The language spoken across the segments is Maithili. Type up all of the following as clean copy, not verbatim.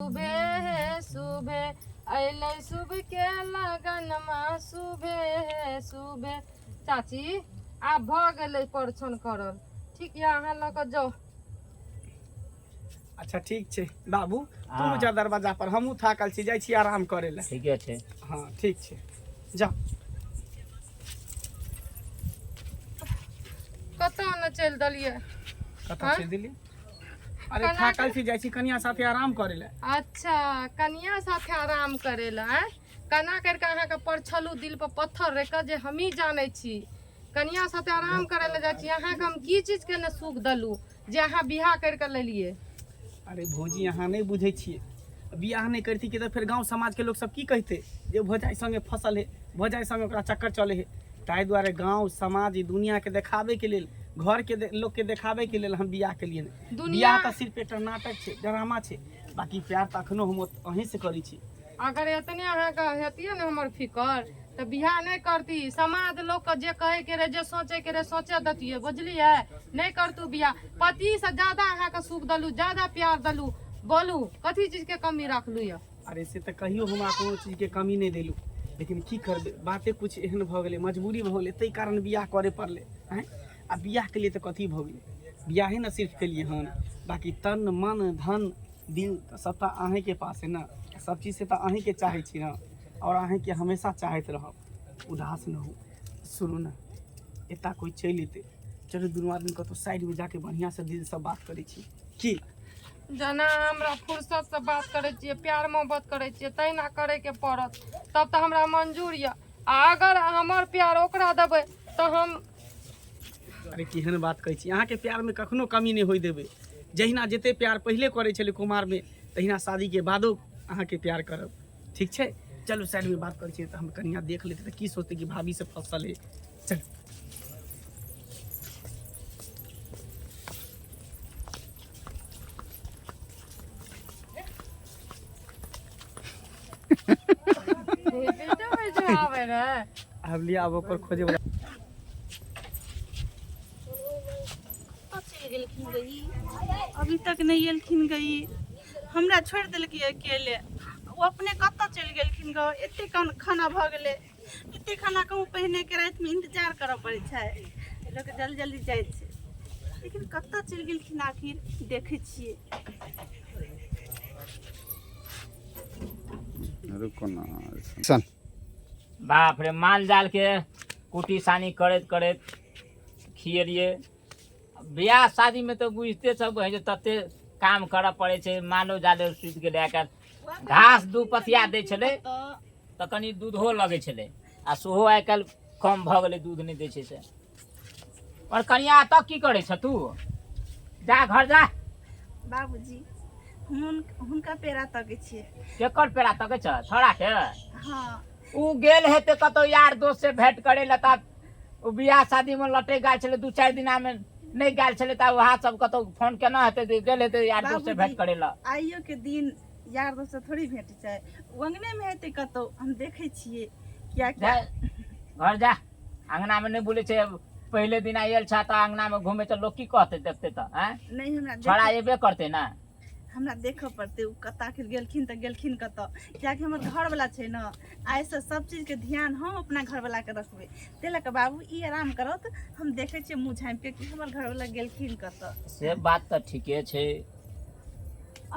सुबे हे सुबे अइलै शुभ के लगनमा सुबे हे सुबे। चाची आब भऽ गेलै परछन करल, ठीक यऽ, अहाँ लऽ कऽ जाउ। अच्छा ठीक छै बाबू, तू हाँ। जा दरवाजा पर, हमहूँ थाकल छी, जाइ छी आराम करे लए। ठीके छै। हाँ ठीक छै, जा। कतऽ ने चलि देलियै? कतऽ हाँ? चलि देली? अरे कना थाकल छी, जाइ छी कनिया साथे आराम करे लए। अच्छा, कनिया साथे आराम करे लए? आँय, केना करि कऽ अहाँके परछलू दिल पर पत्थर रखि कऽ जे हमही जानै छी। कनिया साथे आराम करे लए जाइ छी? अहाँके हम की चीजके ने सुख देलहुँ जे अहाँ बियाह करि कऽ लेलियै? अरे भौजी, अहाँ नहि बुझै छियै, बियाह नहि करती कि तऽ फेर गाँव समाजके लोक सब की कहतै जे भौजाइ संगे फसल है, भौजाइ संगे ओकरा चक्कर चलै है। ताहि दुआरे गाँव समाज ई दुनियाके देखाबैके लेल, घरके लोकके देखाबैके लेल हम बियाह केलियै। दुनिया बियाह तऽ सिर्फ एकटा नाटक छै, ड्रामा छै, बाकी प्यार तऽ अखनो हम अहीँसँ करै छी। अगर एतने अहाँके हेतियै ने हमर फिकर तऽ बियाह नहि करती। समाज लोकके जे कहैके रहै, जे सोचैके रहै, सोचे दैतियै, बुझलियै? नहि करतू बियाह। पतिसँ ज्यादा अहाँके सुख देलहुँ, ज्यादा प्यार देलहुँ, बोलू कथी चीजके कमी रखलहुँ यऽ? अरे से तऽ कहियो हमरा कोनो चीजके कमी नहि देलहुँ, लेकिन की करबै, बाते कुछ एहन भऽ गेलै, मजबूरी भऽ गेलै, ताहि कारण बियाह करय पड़लै। आँय, आ बियाह केलियै तऽ कथी भऽ गेलै? बियाहे ने सिर्फ केलियै हन, बाकी तन मन धन दिल तऽ सबटा अहीँके पास है ने। सब चीजसँ तऽ अहीँके चाहै छी ने, आओर अहीँके हमेशा चाहैत रहब। उदास न हो। सुनू ने, एतऽ कोइ चलि अयतै, चलू दुनू आदमी कतहु साइडमे जाके बढ़िआँसँ दिलसँ बात करै छी की? जेना हमरा फुर्सतसँ बात करै छियै, प्यार मोहब्बत करै छियै, तहिना करैके पड़त, तब तऽ हमरा मंजूर यऽ। आ अगर हमर प्यार ओकरा देबै तऽ हम अरे केहन बात कहै छी, अहाँके प्यारमे कखनो कमी नहि होइ देबै। जहिना जते प्यार पहिले करै छलै कुमारमे, तहिना शादीके बादो अहाँके प्यार करब। ठीक छै, चलू साइडमे बात करै छियै, तऽ हम कनिया देख लेतै तऽ की सोचतै कि भाभी से फसल है। चलू। आबै रहै। आब लिअ, आब ओकर खोजे वाला। कतऽ चलि गेलखिन गई? अभी तक नहि एलखिन गई। हमरा छोड़ि देलकै अकेले, ओ अपने कतऽ चलि गेलखिन ग? एते खाना भऽ गेलै, एते खाना कहूँ पहिने के रातिमे इंतजार करऽ पड़ै छै, लोक जल्दी जल्दी जाइ छै, लेकिन कतऽ चलि गेलखिन आखिर? देखै छियै। रुको ना सन। बाप रे, माल जाल के कुटी सानी करैत करैत खिएलियै। बियाह शादीमे तऽ बुझिते सब है जे तते काम करऽ पड़ै छै। मालो जाल सुति गेलै। आइ काल्हि घास दू पथिया दै छलै तऽ कनि दूधो लगै छलै, आ सेहो आइ काल्हि कम भऽ गेलै, दूध नहि दै छै से। और कनिया, एतऽ की करै छ तू? जा घर जा। बाबूजी, हुनका पेड़ा तकै छियै। केकर पेड़ा तकै छ? छोड़ा के? हाँ। उ गेल हेतै कतौ यार दोस्त से भेंट करे लए। तऽ ओ बियाह शादी में लटक गेल छलै, 2-4 दिना में नहि गेल छलै, तऽ वएह सब कतौ फोन केना हेतै जे गेल हेतै यार दोस्त से भेंट करे लए। आइयो के दिन यार दोस्त से थोड़ी भेट छै, ओ अंगने में हेतै कतौ, हम देखै छियै। कियाकि जा घर जा, अंगना में नहि बोलै छै। पहिले दिन आयल छ तऽ अंगना में घूमे तऽ लोक की कहतै? देखतै तऽ आँय? नहि, हमरा छोड़ा एबे करतै ने। हमरा देखऽ पड़तै ओ कतऽ आखिर गेलखिन तऽ गेलखिन कतऽ, कियाकि हमर घरवला छै ने, आइसँ सब चीजके ध्यान हम अपना घरवलाके रखबै। ताहि लऽ कऽ बाबू ई आराम करत, हम देखै छियै मुँह झाँपिके कि हमर घरवला गेलखिन कतऽ। से बात तऽ ठीके छै।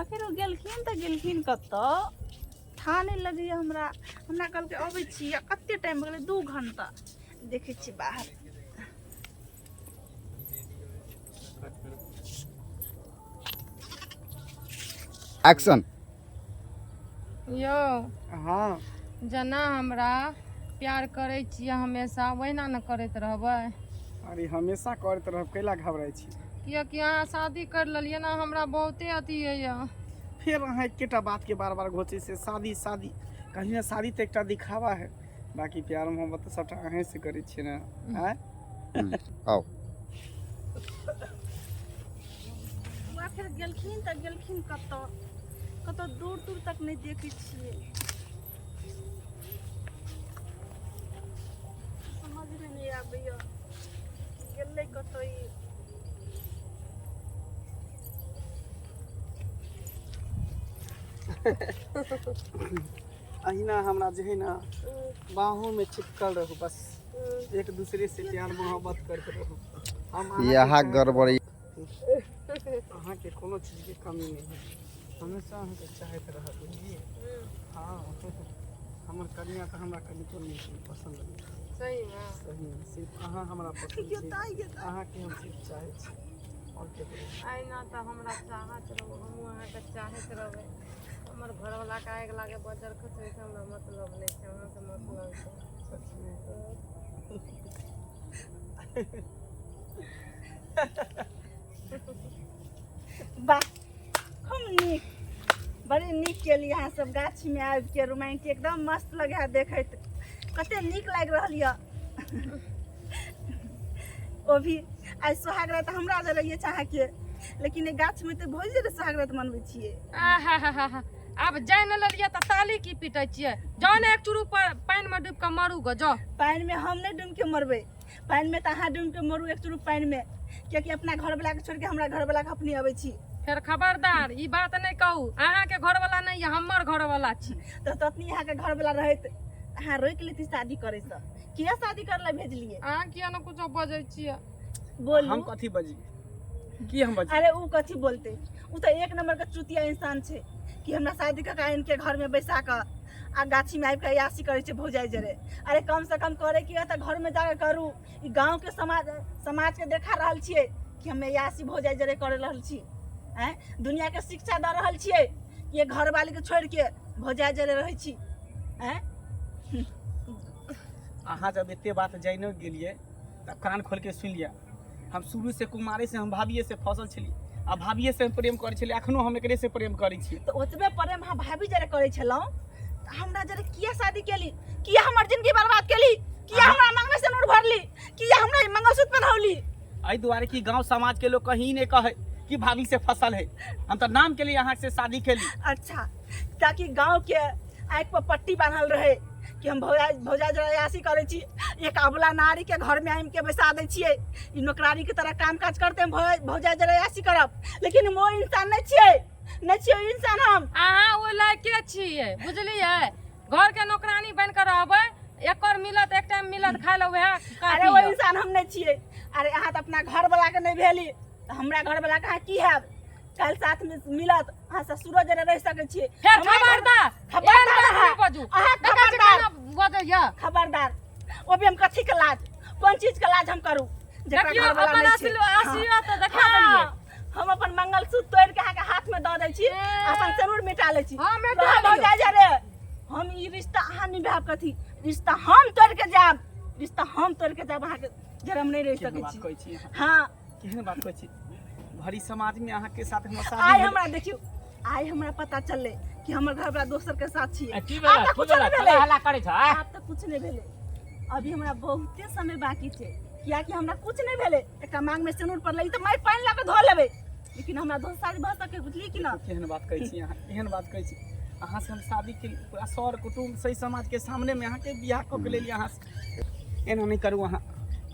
आखिर ओ गेलखिन तऽ गेलखिन कतऽ? थाह नहि लगैए हमरा। हमरा कहलकै अबै छी, आ कते टाइम भऽ गेलै, 2 घंटा। देखै छियै बाहर। एक्शन। यौ। हाँ। जेना हमरा प्यार करै छियै हमेशा, ओहिना ने करैत रहबै? अरे हमेशा करैत रहब, कैला घबराइ छी? किएकि अहाँ शादी करि लेलियै ने, हमरा बहुते अथी होइए। फेर अहाँ एकेटा बातके बार बार घोचै से शादी शादी। कहीं ने शादी तऽ एकटा दिखावा है, बाकी प्यार मोहब्बत तऽ सबटा अहें से करै छियै ने? आँय। आओ। ओ आखिर गेलखिन तऽ गेलखिन कतऽ? कतऽ दूर दूर तक नहि देखै छियै। समझमे नहि आबैए, गेलै कतऽ ई? अहिना हमरा जे है ना बाहों में चिपकल रहू, बस एक दूसरे से प्यार मोहब्बत करते रहू। हम अहाँके यहाँ चाहैत गड़बड़ी। अहाँके कोनो चीजके कमी नहि है, हमेशा अहाँके चाहैत रहब, बुझलियै? हाँ, हमर कनिया तऽ हमरा कनिको नहि पसन्द नहि। सही में? सही में, सिर्फ अहाँ हमरा पसन्द छी, अहाँके हम सिर्फ चाहै छी, आओर केकरो नहि। अहिना तऽ हमरा चाहत रहू, हमहूँ अहाँके चाहैत रहबै। हमर घरवलाके आगि लागे, बजर खसै से हमरा मतलब नहि छै, अहाँसँ मतलब छै। सचमे? वाह, खूब नीक, बड़ी नीक केली अहाँ सब गाछीमे आबिके। रोमांटिक एकदम मस्त लगे है देखैत, कते नीक लागि रहल यऽ। ओ भी आइ सोहाग रात हमरा जे रहैए अहाँके, लेकिन एहि गाछमे तऽ भौजी जे सोहाग रात मनबै छियै। आहाहाहा, आब जानि लेलियै तऽ ताली की पीटै छियै? जाउ ने, एक चुरू पानिमे डूबि कऽ मरू गऽ, जाउ। पानिमे हम नहि डूबिके मरबै, पानिमे तऽ अहाँ डूबिके मरू एक चुरू पानिमे, कियाकि अपना घरवलाके छोड़िके हमरा घरवलाके अपने अबै छी। फेर खबरदार ई बात नहि कहू, अहाँके घरवला नहि यऽ, हमर घरवला छी। तऽ तखनी अहाँके घरवला रहैत अहाँ रोकि लेती शादी करैसँ? किया शादी करै लए भेजलियै? अहाँ किया ने कुछो बजै छियै? बोलू। हम कथी बजियै? की हम बजियै? अरे, उ कथी बोलते, उ तऽ एक नंबर के चुतिया इंसान छै कि हमरा शादी कऽ के आनि के घर में बैसा कऽ आ गाछी में आबि के अयासी करै छै भौजाइ जरे। अरे, कम से कम करे के तऽ घर में जाके करू। ई गाँव के समाज के देखा रहल छियै कि हम अयासी भौजाइ जरे कर रहल छी। आँय, दुनिया के शिक्षा दऽ रहल छियै कि ये घरवाली के छोड़ि के भौजाइ जरे रहै छी। आँय। अहाँ जब एते बात जानियो गेलियै तब कान खोल के सुनि लिअ। हम शुरू से कुमारे से हम भाभिये से फसल छलियै आ भाभिये से हम प्रेम करै छलियै, अखनो हम एकरे से प्रेम करै छी। तऽ ओतबे प्रेम अहाँ भाभी जरे करै छलहुँ तऽ हमरा जरे किया शादी केली? किया हमर जिंदगी बर्बाद केली? किया हमरा मांगमे से नूर भरली? किया हमरा ई मंगलसूत्र पहनौली? एहि दुआरे कि गांव समाज के लोग कहीं नहीं कहे कि भाभी से फसल है। हम तो नाम के लिए अहाँ से शादी केली। अच्छा, ताकि गांव के आँखि पर पट्टी बान्हल रहे कि हम भौजा भौजा जरायासी करै छी, एक अबला नारी के घर में आनि के बैसा दै छियै, ई नौकरानी के तरह काम काज करते, हम भौजा जरायासी करब। लेकिन हम ओ इंसान नहि छियै, नहि छियै ओ इंसान हम। अहाँ ओहि लायके छियै, बुझलियै? घर के नौकरानी बनि कऽ रहबै, एकर मिलत, एक टाइम मिलत खाय लए, वएह अरे, काफी ओ यऽ। इंसान हम नहि छियै। अरे, अहाँ तऽ अपना घर वाला के नहि भेली तऽ हमरा घर वाला के अहाँ की हैब? काल्हि साथ में मिलत, अहाँ ससुरो जरे रहि सकै छियै। फेर हमरा घर- खबरदार, खबरदार एहन बात अहाँ। नहि बाजू। अहाँ देखै छियै खबरदार। केना बजैया। खबरदार। ओ भी हम कथी के लाज, कोन चीज के लाज हम करू जेकरा देखियौ घरवाला अपन नहि छै? असलियत हाँ। देखा देलियै। हाँ, हम अपन मंगलसूत्र तोड़ि के अहाँके हाथ में दऽ दै छी, अपन सिनूर मिटा लै छी। हाँ, मिटा रहऽ लियौ। भौजाइ जा रे, हम ई रिश्ता अहाँ निभायब कथी? रिश्ता हम तोड़ि के जायब, रिश्ता हम तोड़ि के जायब, अहाँके जरम नहि रहि केहन सकै बात छी। कहै छी अहाँ? हाँ। केहन बात कहै छी? भरी समाज में अहाँके साथ हमर शादी आइ भेल। हमरा देखियौ, आइ हमरा पता चललै कि हमर घरवाला दोसर के साथ छियै। की आब भेलै? तऽ की कुछो भेलै? नहि भेलै। हल्ला करै छ? आब तऽ कुछ नहि भेलै, अभी हमरा बहुते समय बाकी छै, कियाकि हमरा कुछ नहि भेलै। एकटा मांग में सिनूर पड़लै, ई तऽ मारि पानि लऽ कऽ धो लेबै, लेकिन हमरा दोसर शादी भऽ सकै, बुझलियै कि ना? केहन बात कहै छी अहाँ? एहन बात कहै छी? अहाँ से हम शादी के पूरा सर कुटुम्ब सही समाज के सामने में अहाँके बियाह कऽ के लेली अहाँ से। एना नहि करू अहाँ।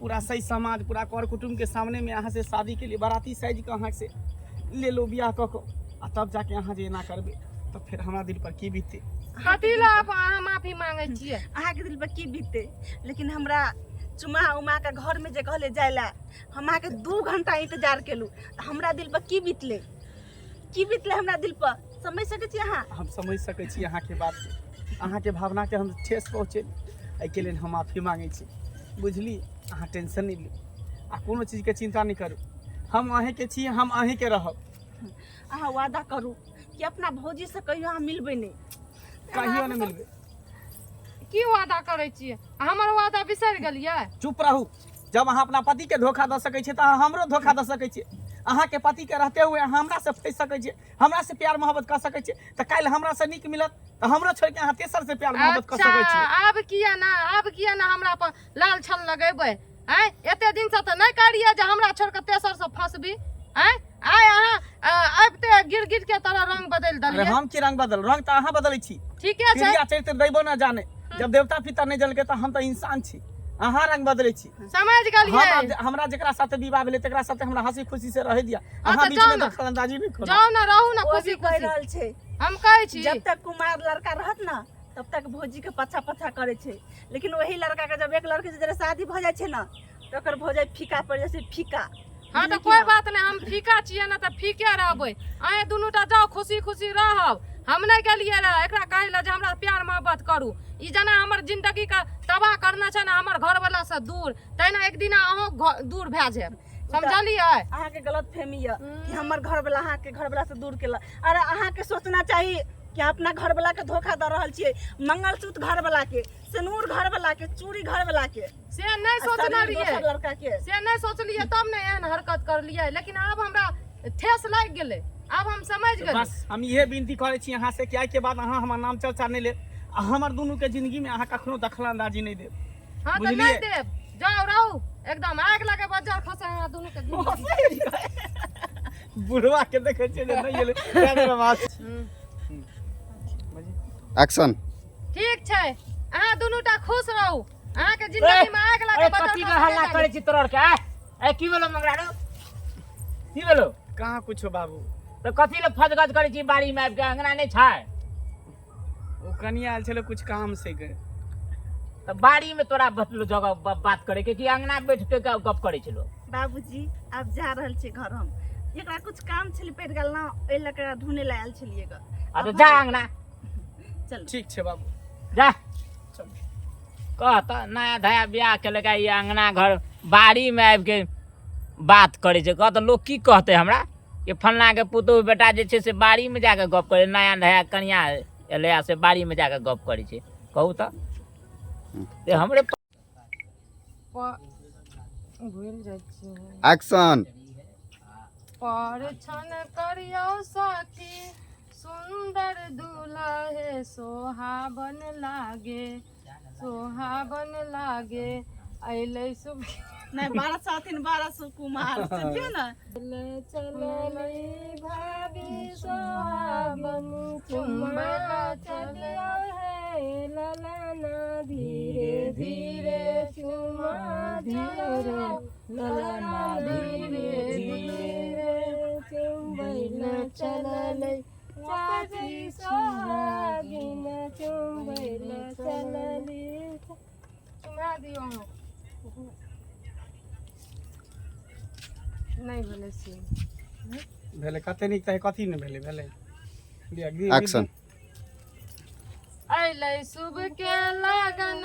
पूरा सही समाज, पूरा कर कुटुम्ब के सामने में अहाँ से शादी के लिए बाराती साजि कऽ अहाँ से ले लो बियाह कऽ कऽ, आ तब जाके अहाँ जे एना करबै तऽ फेर हमरा दिल पर की बीततै? कथी लए आब अहाँ माफी मांगै छियै? अहाँके दिल पर की बीततै, लेकिन हमरा चुमा उमा के घर में जे कहले जाय ला, हम अहाँके 2 घंटा इंतजार केलहुँ, तऽ हमरा दिल पर की बीतलै, की बीतलै हमरा दिल पर, समझ सकै छी अहाँ? हम समझ सकै छी अहाँके बात, अहाँके भावनाके हम ठेस पहुँचेली, एहिके लेल हम माफी मांगै छी, बुझली? अहाँ टेंशन नहि लिअ आ कोनो चीजके चिन्ता नहि करू। हम अहीँके छी, हम अहीँके रहब। अहाँ वादा करू कि अपना भौजी से कहियो अहाँ मिलबै नहि। कहियो नहि मिलबै। की वादा करै छियै? हमर वादा बिसरि गेलियै? चुप रहू। जब अहाँ अपना पतिके धोखा दऽ सकै छियै तऽ अहाँ हमरो धोखा दऽ सकै छियै। अहाँके पतिके रहते हुए अहाँ हमरासँ फँसि सकै छियै, हमरासँ प्यार मोहब्बत कऽ सकै छियै, तऽ काल्हि हमरासँ नीक मिलत तऽ हमरो छोड़िके अहाँ तेसरसँ प्यार मोहब्बत कऽ अच्छा सकै छियै। आब किया ना हमरा पर लाल छल लगेबै? आँय, एते दिनसँ तऽ नहि करियै जे हमरा छोड़ि कऽ तेसरसँ फँसबी। आँय, आइ अहाँ आबिते गिर गिर के तरह रंग बदलि अरे, देलियै। हम की रंग बदल? रंग तऽ अहाँ बदलै छी। ठीके छै। क्रिया चरित्र दैबो न जाने। जब देवता पितर नहि जलके तऽ हम तऽ इंसान छी। अहाँ रंग बदलै छी। समझ गेलियै। हम आब हमरा जेकरा साथे विवाह भेलै तकरा साथे हमरा हंसी खुशी से रहे दिया। अहाँ तऽ बीच में जाउ ने। दखल अंदाजी नहि करू। जाउ ने, रहू ने ओ खुशी भी कहि खुशी। रहल छै। हम कहै छी जब तक कुमार लड़का रहत ना तब तक भौजी के पछा पछा करे छै, लेकिन वही लड़का के जब एक लड़की से जरा शादी भऽ जाइ छै ना तऽ ओकर भौजाई फीका पड़ जाइ छै, फीका। हाँ तऽ कोई बात नहीं, हम फीका छियै ने तऽ फीके रहबै। अहें दुनूटा जाउ, खुशी खुशी रहब। हम नहि गेलियै रह एकरा कहै लए जे हमरा प्यार मोहब्बत करू। ई जेना हमर जिंदगी के तबाह करने छै ने हमर घरवाला से दूर, तहिना एक दिना अहूँ दूर भए जायब, समझलियै? अहाँके गलत फहमी यऽ कि हमर घरवाला अहाँके घरवाला से दूर केलक। अरे अहाँके सोचना चाही कि अपना घरवाला के धोखा दऽ रहल छियै। मंगलसूत्र घरवाला के, सिनूर घरवाला के, चूड़ी घरवाला के, से नहि आ सोचने शरीर रहियै, दोसर लड़का के। से नहि सोचलियै तब ने एहन हरकत करलियै, लेकिन आब हमरा ठेस लागि गेलै, आब हम समझ गेलियै। बस हम इहे विनती करै छी अहाँ से कि आइ के बाद अहाँ हमर नाम चर्चा नहि लेब आ हमर दुनू के जिंदगी में अहाँ कखनो दखल अंदाजी नहि देब। हाँ तऽ बुझलियै? नहि देब, जाउ रहू एकदम आगि लगे बज्जर खसे अहाँ दुनू के जिंदगी। बुढ़वा के देखै छियै जे नहि एलै कए बेर आवाज। एक्शन। ठीक छै, अहाँ दुनूटा खुश रहू, अहाँके जिंदगी में आगि लगे ए, बज्जर कथी के खसे हल्ला नहि। करै छी तोरा के? ए, की भेलो मंगरा रो, की भेलो? कहाँ कुछो बाबू। तऽ कथी ले फजगज करै छी बाड़ी में आबि के? अंगना नहि छै? ओ कनिया आयल छलै कुछ काम से के। तऽ बाड़ी में तोरा बतलो जगह बात करे के कि अंगना बैठ के गप करै छै लोग? बाबूजी आब जा रहल छै घर, हम एकरा कुछ काम छलै पड़ि गेल ना, ओहि लऽ कऽ ढूँढै लए आयल छलियै ग। आ तऽ जा अंगना। चलू। ठीक छै बाबू, जा। चलू। कह तऽ नया धया बियाह केलकै, ई अंगना घर बाड़ी में आबि के बात करै छै। कह तऽ लोग की कहतै हमरा कि फलना के पुतोहु बेटा जे छै से बाड़ी में जाके गप करै, नया नया कनिया एलै आ से बाड़ी में जाके गप करै छै। कहू तऽ से हमरे भूलि जाइ छियै। एक्शन। परछन करियौ सखी सुंदर दूल्हा हे सोहावन लागे, सोहावन लागे अइलै शुभ नहि 12 साथिन 12 सुकुमार सुनियौ ने। चलली भाभी सोहावन चुम्बला चलियो हे ललना धीरे धीरे चुमा दियो रे ललना धीरे धीरे चुम्बैला चललै चाची सोहागिन चुम्बैला चलली। चुमा दियौ अहाँ। नहि भेलै सीन। भेलै कते नीक तऽ कथी नहि भेलै, भेलै लिअ, एक्शन। अइलै शुभ के लगन।